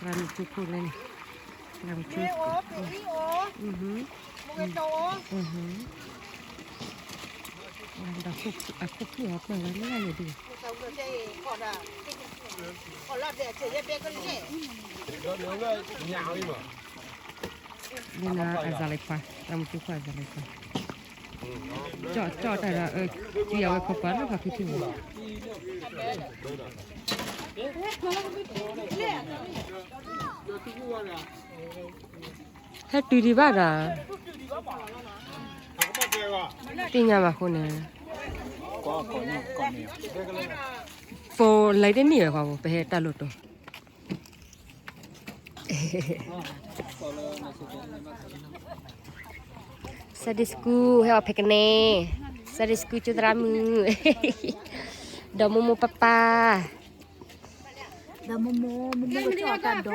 ရၤမုၣ်ကၠိခိၣ်လဲၣ်န့ၣ်, ရၤမုၣ်ကၠိ, ဒီးခိၣ်ဖုၣ်အခိၣ်ဖုၣ်အီၤပှဲၤဝဲလၢယဒုး, လၢနၤအစၤလဲၤခွါ, ရၤမုၣ်ကၠိခိၣ်အစၤလဲၤခွါ, ကၠီၣ်ကၠီၣ်တၢ်ဒီး အကံအဝဲခိၣ်ကွၢ်လၢပှၤဖံဖုၣ်ဝဲ ဟဲတုၤဒံးဘၣ်ဒီး, သ့ၣ်ညါဘၣ်အဃိန့ၣ်, ဖိလဲၤတမ့ၢ်ဝဲခွါဖိ ပဟဲတၢ်လိၣ်တိၢ်, Sunday school ဟဲအီၣ်ဖဲကနဲ, Sunday school ကၠိသရၣ်မုၣ်, ဒီးမိၢ်မိၢ်ပၢ်ပၢ် ဒီးမိၢ်မိၢ်, မိၢ်မိၢ်ကကၠီၣ်တၢ်ဒီး,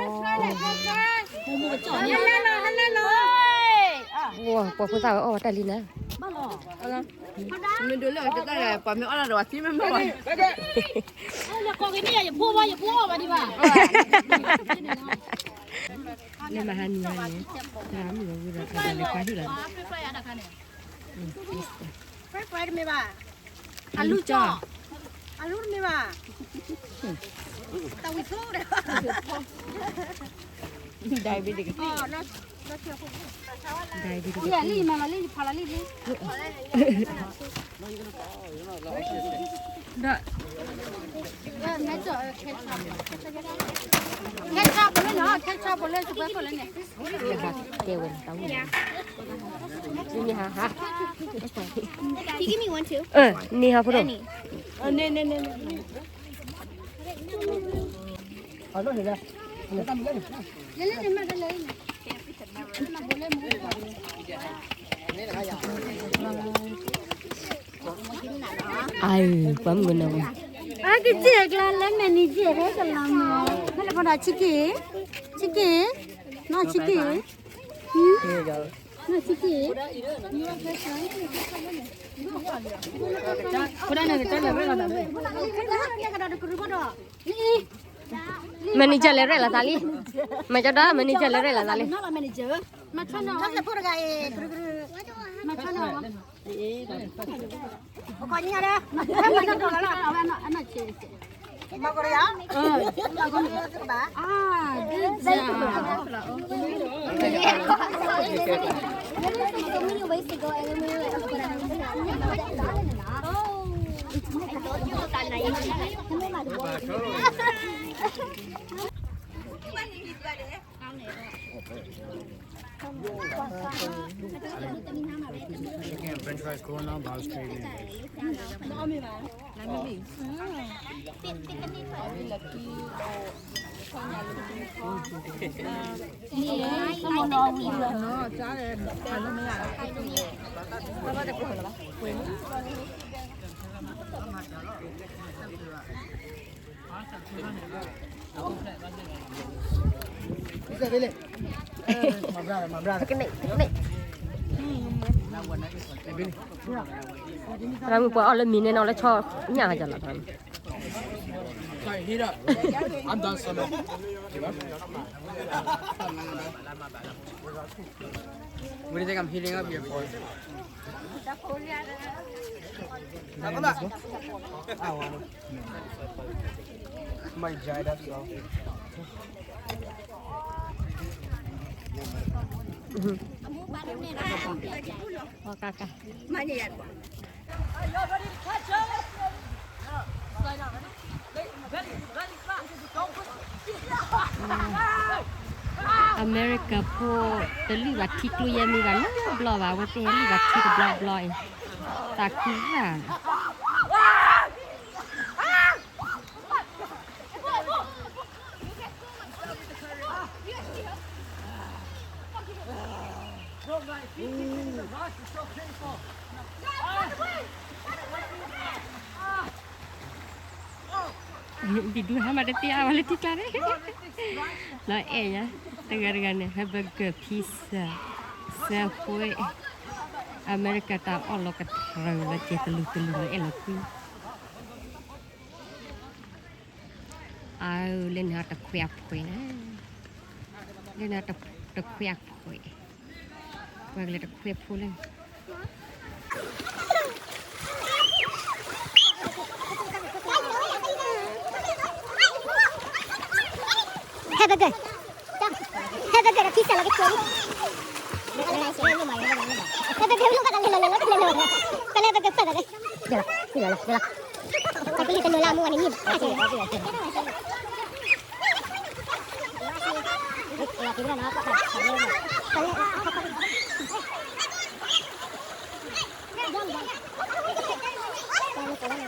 မိၢ်မိၢ်ကကၠီၣ်န့ၣ်, ပှၤဖိသၣ်ဝဲအီၣ်ဝဲတၢ်လံနၤ, ဘၣ်လီၤ, မ့ၢ်ဒိးလၢအကတၢၢ် ပှၤမ့ၢ်အီၣ်လၢဒီးပှၤသံမ့ၢ်မ့ၢ်ဘၣ်, လၢမဟါနံၤဟါန့ၣ်, သရၣ်မုၣ်ဝဲဝံၤဒီး အစၤလဲၤခွါဟ့ၣ်လီၤ, French fry တမ့ၢ်ဘၣ်, အလူကၠီၣ်, အလူတမ့ၢ်ဘၣ်, တၢ်ဝံၤသိဒီး, diabetes, diabetes, လံမၤလီၤလံ ဖးလီၤလံ, ဒီး, ခဲဆၣ်ပလၢနီၤ, ခဲဆၣ်ပလၢစပွဲခိၣ်လၢန့ၣ်, ကဲဝဲန့ၣ်တၢ်ဝံၤ, နံၤဟါဟါ, န့ၢ်ဟါဖိဒိၣ်, န့ၢ်န့ၢ်န့ၢ်န့ၢ်, အၢ, ပှၤမုၣ်ကနီၤ, အကစၢ်ကျါလၢ manager ဟဲကလီၤမး, မ့ၢ်လၢဖီဒီး chicken, chicken, နီၢ် chicken, နီၢ် chicken, ဖိဒၣ်န့ၣ်ကတၢၢ်လဲၤရဲၣ်လီၤသးလံ, manager လဲၤရဲၣ်လီၤသးလံ, မ့ၢ်ကဒီး manager လဲၤရဲၣ်လီၤသးလံ, မၤထီၣ်နီၤ, မၤထီၣ်နီၤ, French fries ခိၣ်နီၢ်ဘၣ် straight in. သရၣ်မုၣ်ပှၤအီၣ်လၢမံၤန့ၣ်နီၤ လၢဆီညၣ်ကလီၤ. What do you think I'm heating up here for? Somebody dried up, so. America ဖိတလုၢ်ဘၣ်ထံကျိယဲၢ်မံၤဘၣ် နီတဘျီဘၣ်, အဝဲသ့ၣ်ဟဲလုၢ်ဘၣ်ထံတဘျီဘျီအံၤ, သးခုဘၣ်. Video ဟါမးတသ့အါဝဲလၢထံကျါန့ၣ်, လီၤအဲၣ်ယၤ, တဂၤတဂၤန့ၣ် hamburger, pizza, Subway, America တၢ်အီၣ်လီၤကတြၢၤလီၤကဲတလူၤတလူၤလီၤအဲၣ်လီၤကွံ. အၢ လၢန့ၣ်ဟီတခွဲးအဖှဲးန့ၣ်, လၢနတခွဲးအခွဲး, ပှၤကလဲၤတခွဲးဖိလၢ ဟဲဘဂၢၢ်, ဟဲဘဂၢၢ်ဒီးခံစဲးလီၤက့ၤ, ဟဲဘဂၢၢ်လီၤ ဘၣ်လဲၤလဲၤလဲၤလဲၤလဲၤ, ပလဲၤဘဂၢၢ်ခွဲးဘၣ်လဲၤ, တလီၤလီၤ, တလီၤလီၤ, တလီၤလီၤ, တလီၤလီၤ, တလီၤလီၤ, တလီၤလီၤ, တလီၤလီၤ, ဂ့ၤ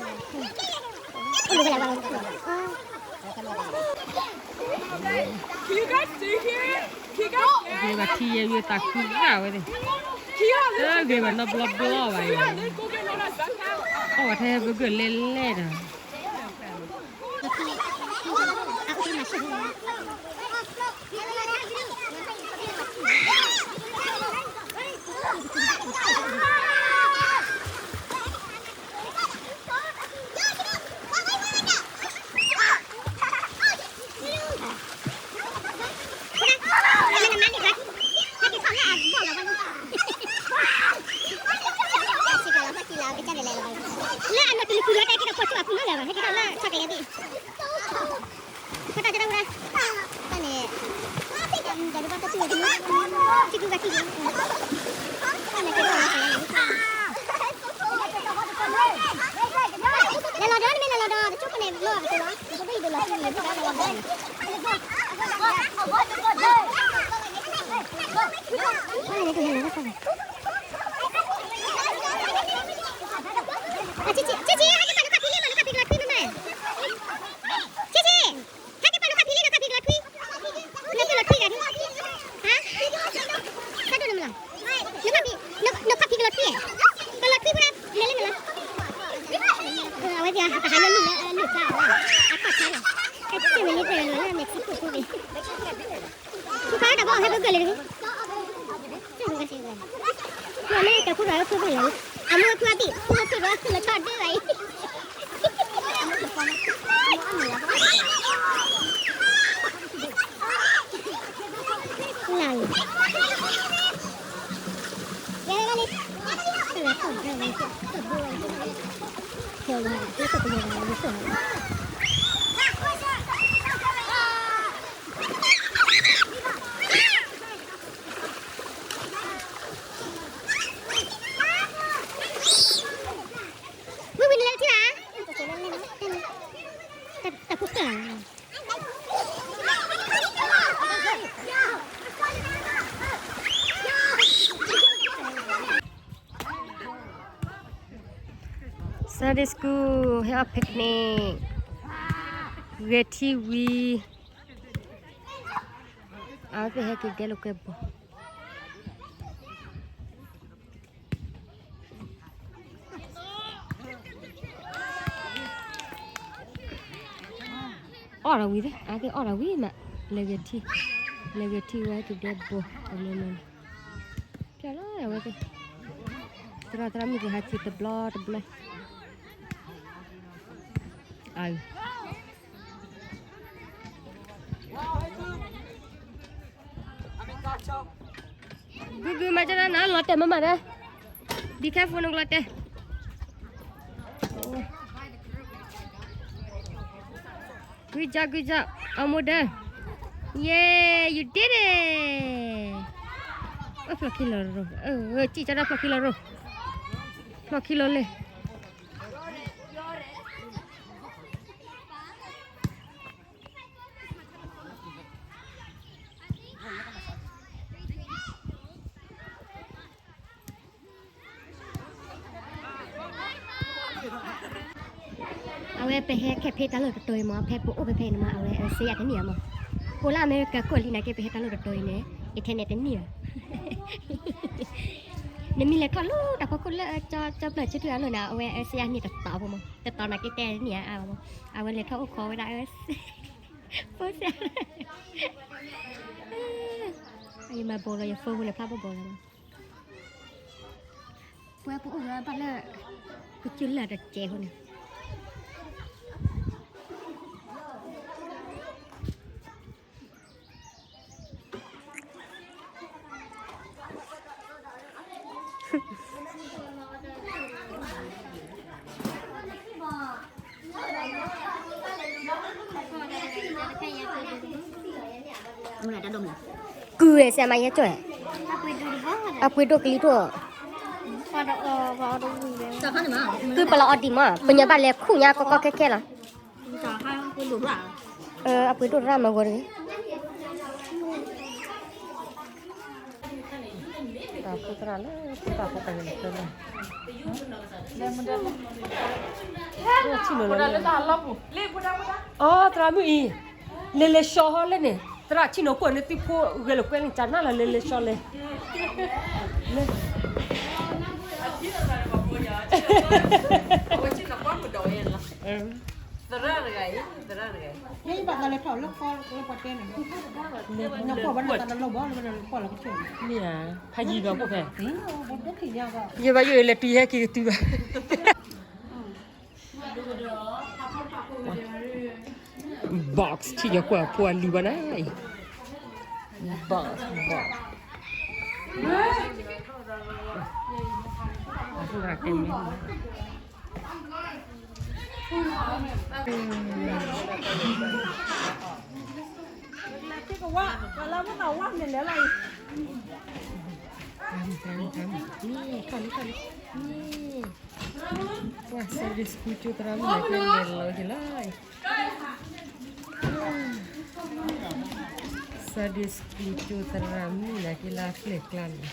ဘၣ်ထံယဲၢ်ယဲၢ်သးခုရၣ်ဝဲန့ၣ်, ဂ့ၤဘၣ်နီတဘျီဘျီဘၣ်အံၤ, အီၣ်ဘၣ်ထဲဘဂၢၢ်လဲၣ်လဲၣ်ဒီး လၢအနီၢ်တလံၤပူၤလီၤ တၢ်က့ၤဒီးပိာ်ထူအပူၤလီၤ ဟဲက့ၤဒီးလၢဆီကလဲၣ်ဘ့ၣ်, ပတၢ်ကရၢဝဲဒၣ်, တၢ်န့ၣ်, ဒီးတဘၣ်တၢ်သူၣ်ဝဲတမံၤ, ထံကူကထံကူ, လဲၤလီၤဒီး နမ့ၢ်လဲၤလီၤဒီး တဆိကမိၣ်န့ၣ် ဘျီအကတိၤလီၤ, တဘၣ်ယဒိးလီၤထံန့ၣ် ဘၣ်လီၤဘၣ်န့ၣ် ဆံဆံ, ဟဲက့ၤပာ်နခီၣ်ဖံးလံ ပာ်နခီၣ်ဖံးကလီၤထွံမ့ၢ်, ဆံဆံ, ဟဲက့ၤပာ်နခီၣ်ဖံးလံ နခီၣ်ဖံးကလီၤထွံ, နကလီၤထွံဂၤဒုး, ဟါ, တၢ်ဒိၣ်န့ၣ်မ့ၢ်လီၤ, နခီၣ်ဖံး, နခီၣ်ဖံးကလီၤထွံ, ကလီၤထွံဝဲဒၣ် လဲၤလံမ့ၢ်လီၤ, အဝဲသ့ၣ် တဟးလၢနုာ်လၢအလုၢ်ကျါအီၤ, အကီၢ်ခါန့ၣ်, ကစၢ်မ့ၢ်လံတၢ်လီၤလၢ Mexico ဖိန့ၣ် ဖုခါတၢ်ဘီဟဲဘၢၣ်ကၢၢ်လၢတဂ့ၤ, မ့ၢ်ကဲခိၣ်တၢ်ဖုဘၢၣ်လၢ, အမိၢ်ဖုအဘံၣ် ဖုဖုဒီးလၢထီၣ်ဒၢဘၣ်အံၤ, လၢ်လံ, ယဲဒၣ်လံ, တၢ်လၢထီၣ်ဒၢဘၣ်အံၤ, ထီၣ်ဒၢဘၣ်အံၤ, ခဲဝဲ, လၢထီၣ်ပယီၤဘၣ်လၢယဆိၣ်ဟးလီၤ ဝံၤဝံၤနလဲၤထံၣ်ဘၣ်, တၢ်ဖိကၢ်, Sunday school ဟဲအီၣ် picnic, ဂဲၤထံဝံၤ, အဝဲသ့ၣ်ဟဲက့ၤဒဲလိာ်ကွဲဘီ အီၣ်ဒီးဝံၤသ့ၣ် အဝဲသ့ၣ်အီၣ်ဒီးဝံၤမး, လဲၤဂဲၤထံ, လဲၤဂဲၤထံဝံၤက့ၤဒဲဘီ, တလၢမးန့ၣ်, ဖျါလီၤအဝဲသ့ၣ်, သရၣ်သရၣ်မုၣ်ကဟးက့ၤတဘျီတဘျီ, အ ဂုၤဂုၤမၤကၢ်နၤ လီၤတဲာ်မးမးဒီး, be careful နကလီၤတဲာ်, good job, good job, almost done, yay, you did it, ဖျိၣ်ခံလီၤရိၤ, စံၣ်ကၠီဒီးဖျိၣ်ခံလီၤရိၤ, ဖျိၣ်ခံလီၤလ့ၢ် အဝဲပဟဲခဲဖဲတၢ်လီၢ်တတီၤအံၤမး ဖဲပအိၣ်ဖဲဖဲအံၤန့ၣ်မး အဝဲစ့ယၤတန့ၢ်ဧါမး, ပအိၣ်လၢအမဲရကၤကီၢ်လံနာ်က့ ပဟဲတၢ်လီၢ်တတီၤအံၤန့ၣ် internet တန့ၢ်ဘၣ်, နမ့ၢ်လဲၤထီၣ်လၢတၢ်ဖီခိၣ်လၢကၠီပျၢၢ်ဆၢထၢၣ်အလီၢ်န့ၣ် အဝဲစ့ယၤန့ၢ်တတီၤဖိမး, တတီၤနာ်က့တဲန့ၢ်ဧါ, အဝဲလဲၤထီၣ်အိၣ်ခိးဝဲဒၣ်, ဖိစ့, ယမၤဘီလီၤယ phone ဖိန့ၣ် ဖျါဘီဘီလီၤ, ပဝဲပအိၣ်ဝဲဘၣ်လၢ ကစၢၢ်လၢ်တစဲးဖိန့ၣ်, ကုၢ်ဝဲစဲမါယဲကၠီၣ်, အပှ့ၤဒိၣ်ကလံၤဒိၣ်, ကုၢ်ပလီၤအီဒံးမး ပညါဘၣ်လဲၤခူၣ်ညါကီကီခဲခဲလီၤ, အပှ့ၤဒိၣ်တရၣ်မၤဂီၤတဂ့ၤ, တၢ်ဖိသရၣ်လၢဖိသၣ်ဖိတၢ်ဂ့ၤလီၤ, အီ သရၣ်မုၣ်အံၤ, လဲၤလဲၤဆှီဟီလဲၣ်န့ၣ်, သရၣ်ဆံၣ်နီၤကွၢ်န့ၣ်သုဖိဂဲၤလိာ်ကွဲန့ၣ် တၢ်နၢ်လီၤလဲၤလဲၤဆှီလဲၣ်, လဲၤ သရၣ်တဂၤအံၤ, သရၣ်တဂၤအံၤ, မ့ၢ်ဘၣ်သးလဲၤထီၣ်လၢကီလၢပှၤတဲန့ၣ်, နကွၢ်ဘၣ်နသးတလီၢ်ဘၣ်လၢပှၤလီၤကဆၢ, မ့ၢ်ဧါ, ဖးယံၤဘၣ်ဖိဖဲ, ယဘၣ်ယိၣ်အံၤလဲၤတုၤယဟဲက့ၤကတုၤဘၣ် box ထံၣ်ညီကွၢ်ဖိအလံၤဘၣ်နၤအံၤ, box box ထီၣ်လံထီၣ်လံ, ပှၤ Sunday school ကၠိသရၣ်မုၣ်န့ၣ် ကလဲၤလီၤက့ၤလီၤ, Sunday school ကၠိသရၣ်မုၣ်န့ၣ် က့ၤလၢအပျဲၢ်ကျါန့ၣ်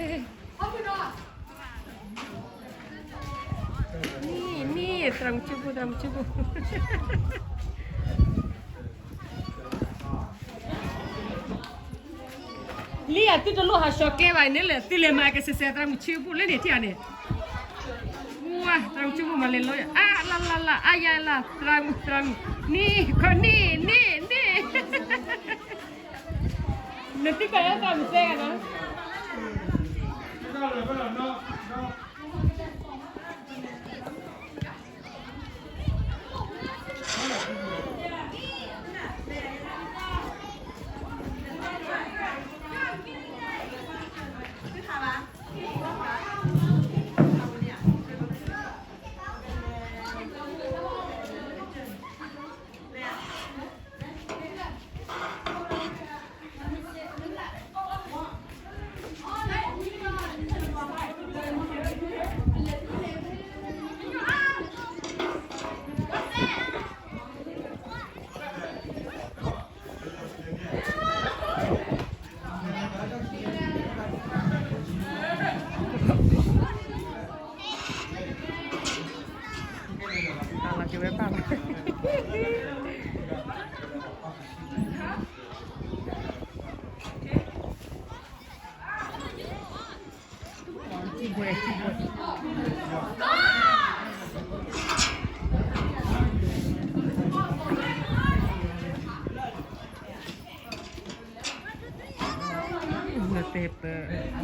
န့ၣ် န့ၣ် သရၣ်မုၣ်ဆူၣ်ဖိ သရၣ်မုၣ်ဆူၣ်ဖိ လံဧၢ သုတလိၣ်ဟးဆှီကျဲဘၣ်န့ၣ်လဲၣ်, သုလဲၤမၤကစဲးစဲး သရၣ်မုၣ်ဆူၣ်ဖိလၢန့ၣ်ထံၣ်ဧါန့ၣ်, ဝါ သရၣ်မုၣ်ဆူၣ်ဖိမၤလဲၤလီၤ, အါ လၢ်လၢ်လၢ် အါယါလၢ် သရၣ်မုၣ် သရၣ်မုၣ် န့ၣ် ခီန့ၣ် န့ၣ် န့ၣ် နသုကဲသရၣ်မုၣ်သဲဂၤနီၤ နတဲပၢၢ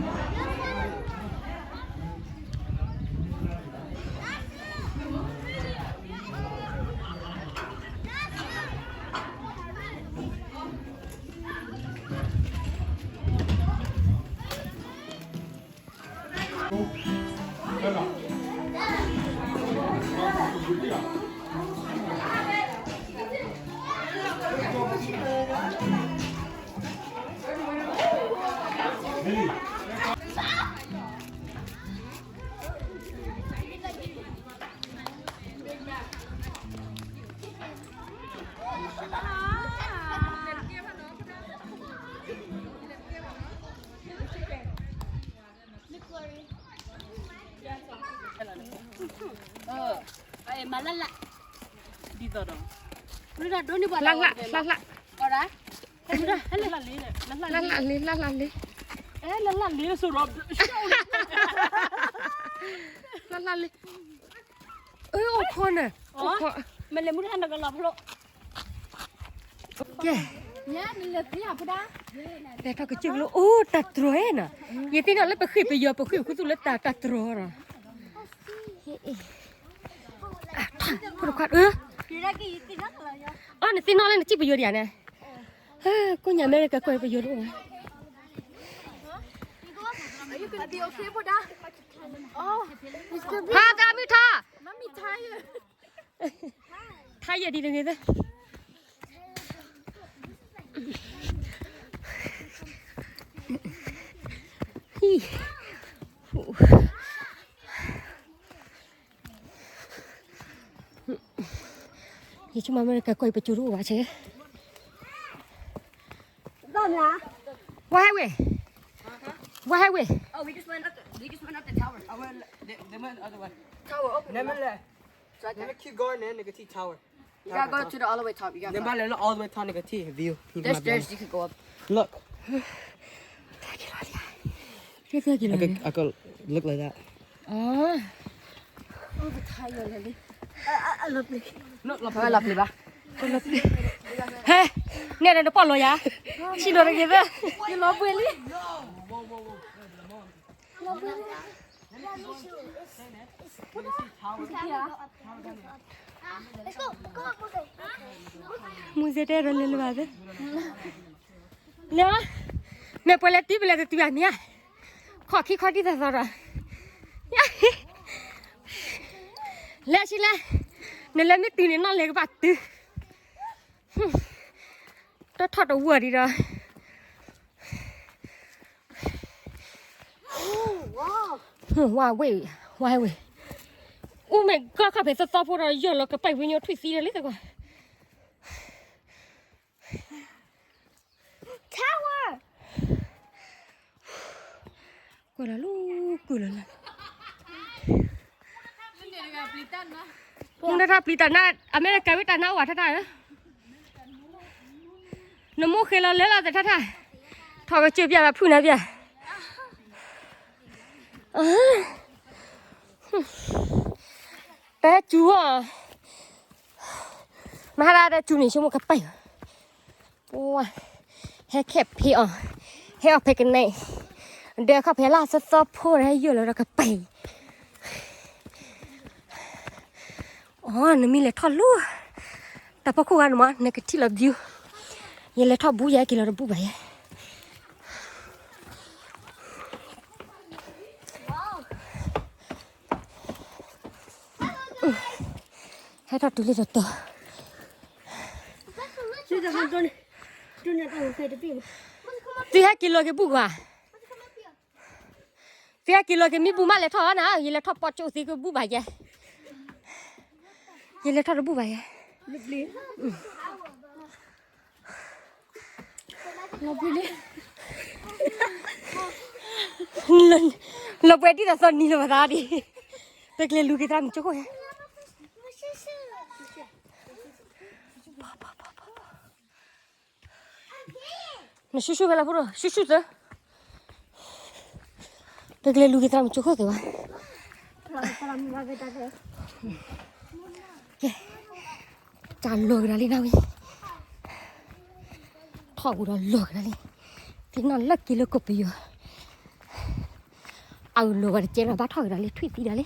် မၤလၢ်လၢ် ဒ်သိးဒီး လၢ်လၢ် လၢ်လၢ် လၢ်လၢ်လံ လၢ်လၢ်လံ လၢ်လၢ်လံ လၢ်လၢ်လံ လၢ်လၢ်လံ အိၣ်ခိးန့ၣ် အိၣ်ခိး မ့ၢ်လဲၤမုၢ်တဟါနကလီၤဖျိ ကဲ လဲၤထီၣ်ကစၢၢ်ကလိ အိၣ်တၢ်တြီၤနီၤ ယသ့ၣ်နီၣ်လၢပဃ့ၢ်ပယီၤ ပဃ့ၢ်ပဃုသူၣ်လၢတၢ်တြီၤနီၤ ဖိတခွါ အၢ အီ နသ့ၣ်နီၣ်လၢနစံၣ်ပယီၤဒံးဧါန့ၣ် ကိးညါ အမဲရကၤ ကွၢ်ပယီၤတအိၣ်ဘၣ် ဟါ သရၣ်မုၣ်ထီၣ် Mommy tired. ယဲဒ်တဂ့ၤသၢ ယဆိကမိၣ်မ့ၢ်ကဲကွၢ်ပစိၤတအိၣ်ဘၣ်ဆဲး ဝါဟဲဝဲ ဝါဟဲဝဲ They, they went the other way. Tower open. Never left. Never keep going there, nigga. T tower. You gotta go to the all the way top. You gotta go. Then all the way top, nigga. T view. There's stairs you could go up. Look. I could, I could look like that. အိၣ်ပထါယိာ်လၢာ်လံ လီၤပျံၤဘၣ် ဟဲ နဲၣ်ဒီးနပီၢ်လီၤယၤ ဆံးလီၤတဂ့ၤသၢ ယလီၤဘှံးလံ မူစဲတဲဒီးလဲၤလၢၤဘၣ်သၢ လၢ မ့ၢ်ပှဲၤလဲၤတုၤပလဲၤတတုၤဘၣ်မ့ၢ်ဧါ ခီၣ်ခံခီၣ်ဒ်သိးသိးဒီး လဲၤဆံလဲၣ် နလဲၤမ့ၢ်တုၤန့ၣ်နီၢ်လဲၤကဘၣ်တုၤ တထီၣ်တဝီၤဒံးဒီး ဝါဝ့ၢ် ဝါဝ့ၢ် အိၣ်မ့ၢ်ကီၢ်ခီၣ်ဖံးသီသီဖိဒီး ယီၢ်လီၤကပာ်ဝံၤညီထွံၣ်သံဒီးလံသကွၢ် Tower ကွၢ်လီၤလီၤ ကွၢ်လီၤလီၤ မူနထါပျံၤတၢ်နါ အမဲရကၤဝ့ၢ်တၢ်နါအိၣ်ဝဲထါထါဧၢ နမိၢ်ဃ့လီၤလၢလီၤသထါထါ ထီၣ်ကစၢၢ်ပျၢ်ဘၣ်ဖုၣ်နၤပျၢ် တဲစူၤအီၤ မဟါဒၣ်တဲစူၤန့ၣ် ဆိကမိၣ်ကပာ် ပှၤ ဟဲခဲဖံးအီၤ ဟဲအီၣ်ဖဲကနဲ ဒီးခီၣ်ဖံးလၢသီသီဖိဒီးဟဲယီၢ်လီၤဒီးကပာ် အိ နမ့ၢ်လဲၤထီၣ်လၢ တၢ်ဖီခိၣ်ဂၤန့ၣ်မး နကထံၣ်လီၤ view ယလဲၤထီၣ်ဘူးယဲက့ၤလီၤတဘူးဘၣ်ယဲ ဟဲထီၣ်တုၤလၢတတီၤ သုဟဲက့ၤလီၤက့ၤဘူးကွၢ် သုဟဲက့ၤလီၤက့ၤမ့ၢ်ဘူးမးလဲၤထီၣ်နၤ ယလဲၤထီၣ်ပီၣ်ကၠိသ့ကဘူးဘၣ်ယဲ ယလဲၤထီၣ်တဘူးဘၣ်ယဲ လီၤပှဲၤဒ်သိးသိးနံၤလၢၤဘၣ်သးဒ် ပကလဲၤလူၤက့ၤသရၣ်မုၣ်ကၠိခိၣ်ယဲ နရှုရှုဖဲလၢဖိဒိၣ် ရှုရှုသၢ ပကလဲၤလူၤက့ၤသရၣ်မုၣ်ကၠိခိၣ်သ့ဘၣ် ကဲ တၢ်လီၤကဒါလံနၤဝံၤ ထီၣ်ဝံၤဒီးလီၤကဒါလံ သ့ၣ်နီၣ်လၢက့ၤလၢကိးပယီၤ အဝဲလီၤဂာ်တကဲလီၤ ဘၣ်ထီၣ်ကဒါလံ ထွံၣ်သံဒါလံ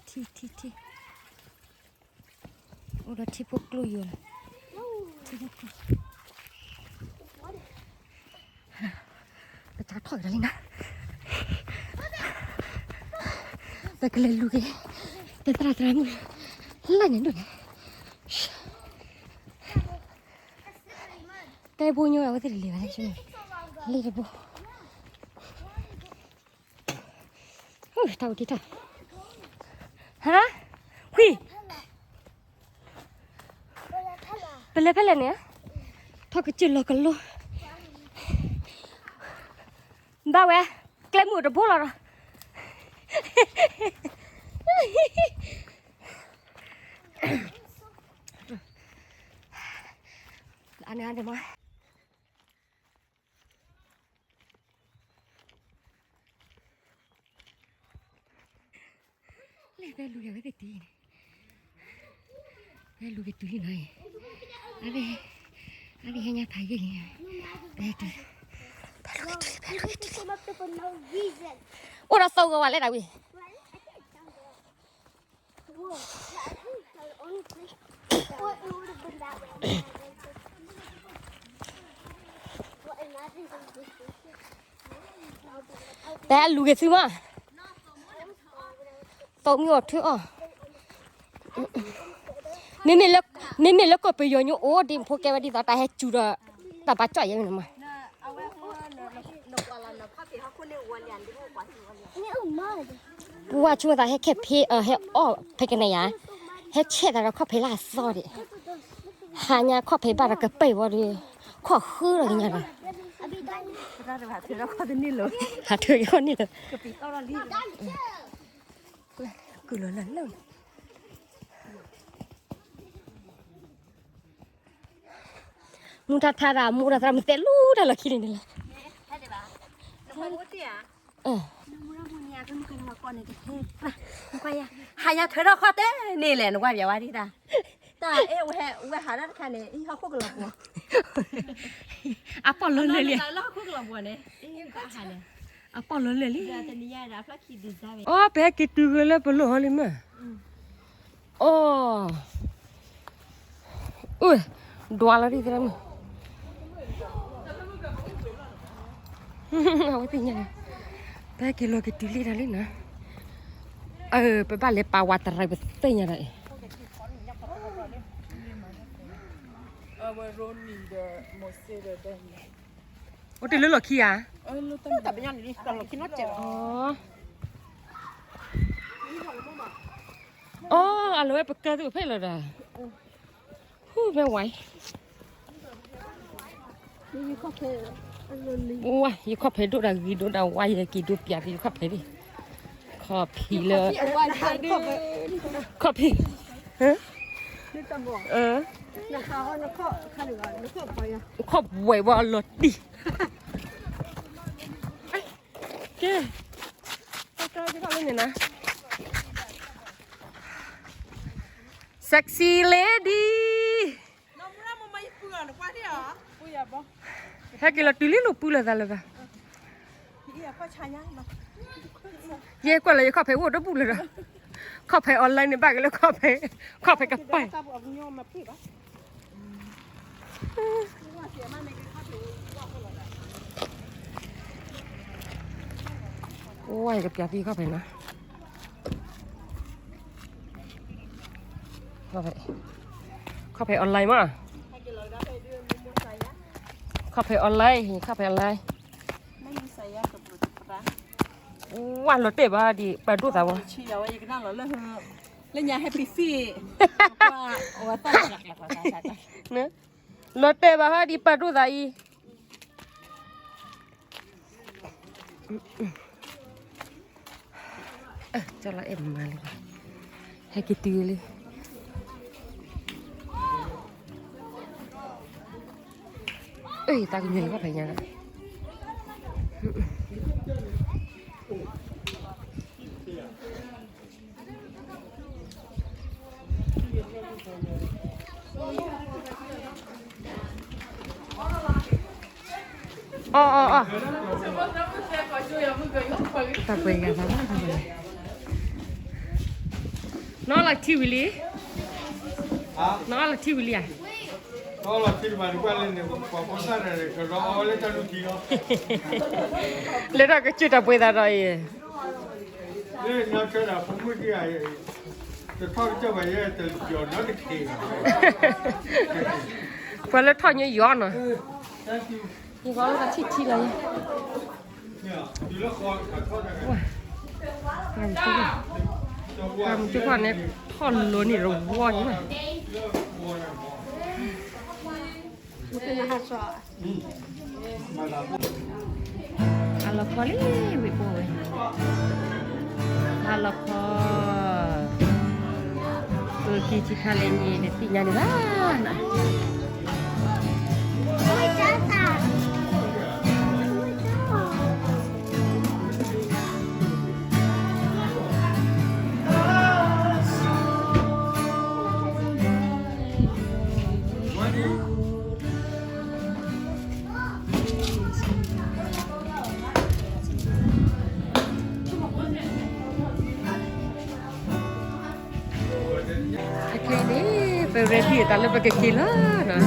ထံ ထံ ထံ အိၣ်ဒီးထံဖိကျိယိာ်လီၤ ထံဖိကျိ ပတၢ်ထီၣ်ကဒါလံနၤ ပကလဲၤလူၤက့ၤ ပသရၣ်သရၣ်မုၣ် လၢန့ၣ်ဒိၣ်န့ၣ် တဲဘိညိအဝဲသ့ၣ်တလံၤဘၣ်လဲၣ် လံတဘိ တၢ်အိၣ်တံၢ်ထီၣ် ဟါ ဝံၤ ပလဲၤဖဲလဲၣ်န့ၣ် ထီၣ်ကစၢၢ်လီၤကလိ ဘၣ်ဝဲ ကျဲမုၢ်တဘိလီၤဒီး အန့ၣ်အန့ၣ်မး လဲၣ် ဖဲလူၤက့ၤဝဲသ့ၣ်တံၢ်န့ၣ် ဖဲလူၤက့ၤတုၤလံနီၤအံၤ အဝဲ အဝဲဟဲညါဖးယံာ်လံ ဖဲတုၤ ဖဲလူၤက့ၤတုၤလံ ဖဲလူၤက့ၤတုၤလံ အိၣ်ဒီးသီဂီၤဝဲလဲၣ်ဒၣ်ဝံၤ Whoa, yeah, I think the only place that would have been that way. တၢ်လူၤက့ၤသုမး, သီမံအီၣ်ထွဲအီၣ်, မ့မ့ၢ်လၢကီၢ်ပယီၤညိအိၣ်ဒ်ဖိကဲဝဲဒ်သိး တၢ်ဟဲစူၤဒီး တၢ်ဘၣ်ကၠီၣ်ယဲမး, ပှၤဆိသးဟဲခဲဖဲ ဟဲအီၣ်ဖဲကနဲယၤ, ဟဲဆဲးသးဒီးခီၣ်ဖံးလၢအသီဒံး, ဟါညါခီၣ်ဖံးဘၣ်ဒီးကပၤဝံၤဒီး, ခီၣ်ဃုဒီးကညါဒီး, ဟးထၢခီၣ်န့ၣ်လၢ, ကုၢ်လီၤလၢလၢ, မူထါထါဒၣ် မူထါထါမ့ၢ်တဲလူၤတၢ်လီၢ်ခံန့ၣ်န့ၣ်လီၤ, ဟါညါထၢထီၣ်ခီၣ်တဲန့ၣ်လဲၣ် နကွၢ်ပျဲဝါဒ်တၢ်, တၢ်အဲၣ်ဝဲဟးဒၣ်တခါန့ၣ် အံၤဟီၣ်ခိၣ်ကလီၤပှီၤ, အပီၢ်လီၤလၢာ်လံ, အပီၢ်လီၤလၢာ်လံ, အီ ပဟဲက့ၤတုၤဂ့ၤလၢပလီၢ်ဟီလံမး, အီ အိၣ်, ဒွးလီၤဒ်သရၣ်မုၣ်, အဝဲသ့ၣ်ညါ, ပဟဲက့ၤလီၤက့ၤတုၤလံတၢ်လံနီၤ, အၢ ပဘၣ်လဲၤပာ်ဝးတရံးပသ့ၣ်ညါဒီးအံၤ, အိၣ်တ့ၢ်လၢလီၢ်ခံဧါ, အီ အလီၢ်ဝဲပကၢ်သူၣ်ဖဲလီၤဒီး, ဟူမ့ၢ်ဝဲ, ဝါ ယခီၣ်ဖံးဒိၣ်ဒၣ်ဂ့ၤဒိၣ်ဒၣ်ဝါ ယက့ၤဒိၣ်ပျးက့ၤယခီၣ်ဖံးဒံး, ခီၣ်ဖံးလၢ, ခီၣ်ဖံး, ခီၣ်ဝဲဝဲအလီၤတံၢ်, ကဲ, တၢ်ကီလၢန့ၣ်နီၤ, sexy lady, ဟဲက့ၤလီၤတုၤလံလိာ်ပုၢ်လိာ်သးလၢၤဘၣ်, ယဲကွၢ်လၢယခီၣ်ဖံးအိၣ်တဘူၣ်လၢၤဒီး, ခီၣ်ဖံး online န့ၣ် ဘၣ်က့ၤလၢခီၣ်ဖံး, ခီၣ်ဖံးကပၤ, အိၣ်ဝဲယကပျးသံခီၣ်ဖံးနီၤ, ခီၣ်ဖံး online မး, ခီၣ်ဖံး online, ခီၣ်ဖံး online, ဝၢ်လီၤတဲာ်ဘၣ်ဒံးပာ်ဒိၣ်သးဝဲ, လၢညါ happy feet, လီၤတဲာ်ဘၣ်ဟီဒံးပာ်ဒိၣ်သးအံၤ, ကၠီလီၤအဲၣ်မးလံ, ဟဲက့ၤတုၤလံ, အၢ ယသးကညီၤယခီၣ်ဖံးညါလီၤ. အီၣ်အီၣ်အီၣ်, တၢ်ပှဲၤဂၤသးဘၣ်, နီၢ်လီၤထံဝံၤလံ, နီၢ်လီၤထံဝံၤလံဧါ, လဲၤထီၣ်ကစၢၢ်တၢ်ပှဲၤသးဒီးအံၤ, ပှၤလၢထီၣ်ညါယီၤနီၤ, ယဂီၢ်လၢတၢ်ထံၣ်ထံလီၤ, ပှၤမုၢ်ကီၢ်န့ၣ် ထီၣ်လိၤန့ၣ်တဝီညါ, ဟါလီၤခီလံ ဝံၤပိၢ်ဝဲ, ဟါလီၤခီ, ပက့ၤဆံခါလဲၣ်န့ၣ် တသ့ၣ်ညါန့ၣ်ဘၣ်နီၤ. ခဲအံၤန့ၣ် ပ ready အသးလၢပကက့ၤလီၤနီၤ,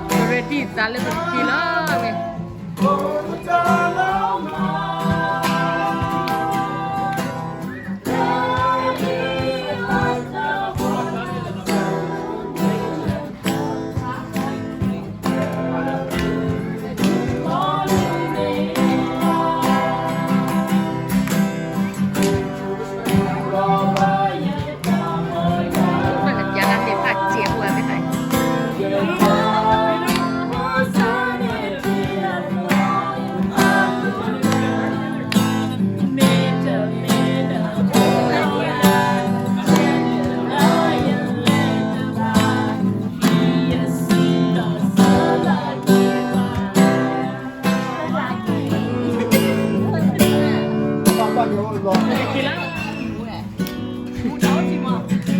ပ ready သံသးလၢပကက့ၤလီၤဝဲ.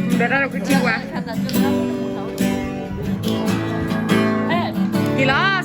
ဒီးတၢ်လၢခုထံဝါ, က့ၤလီၤ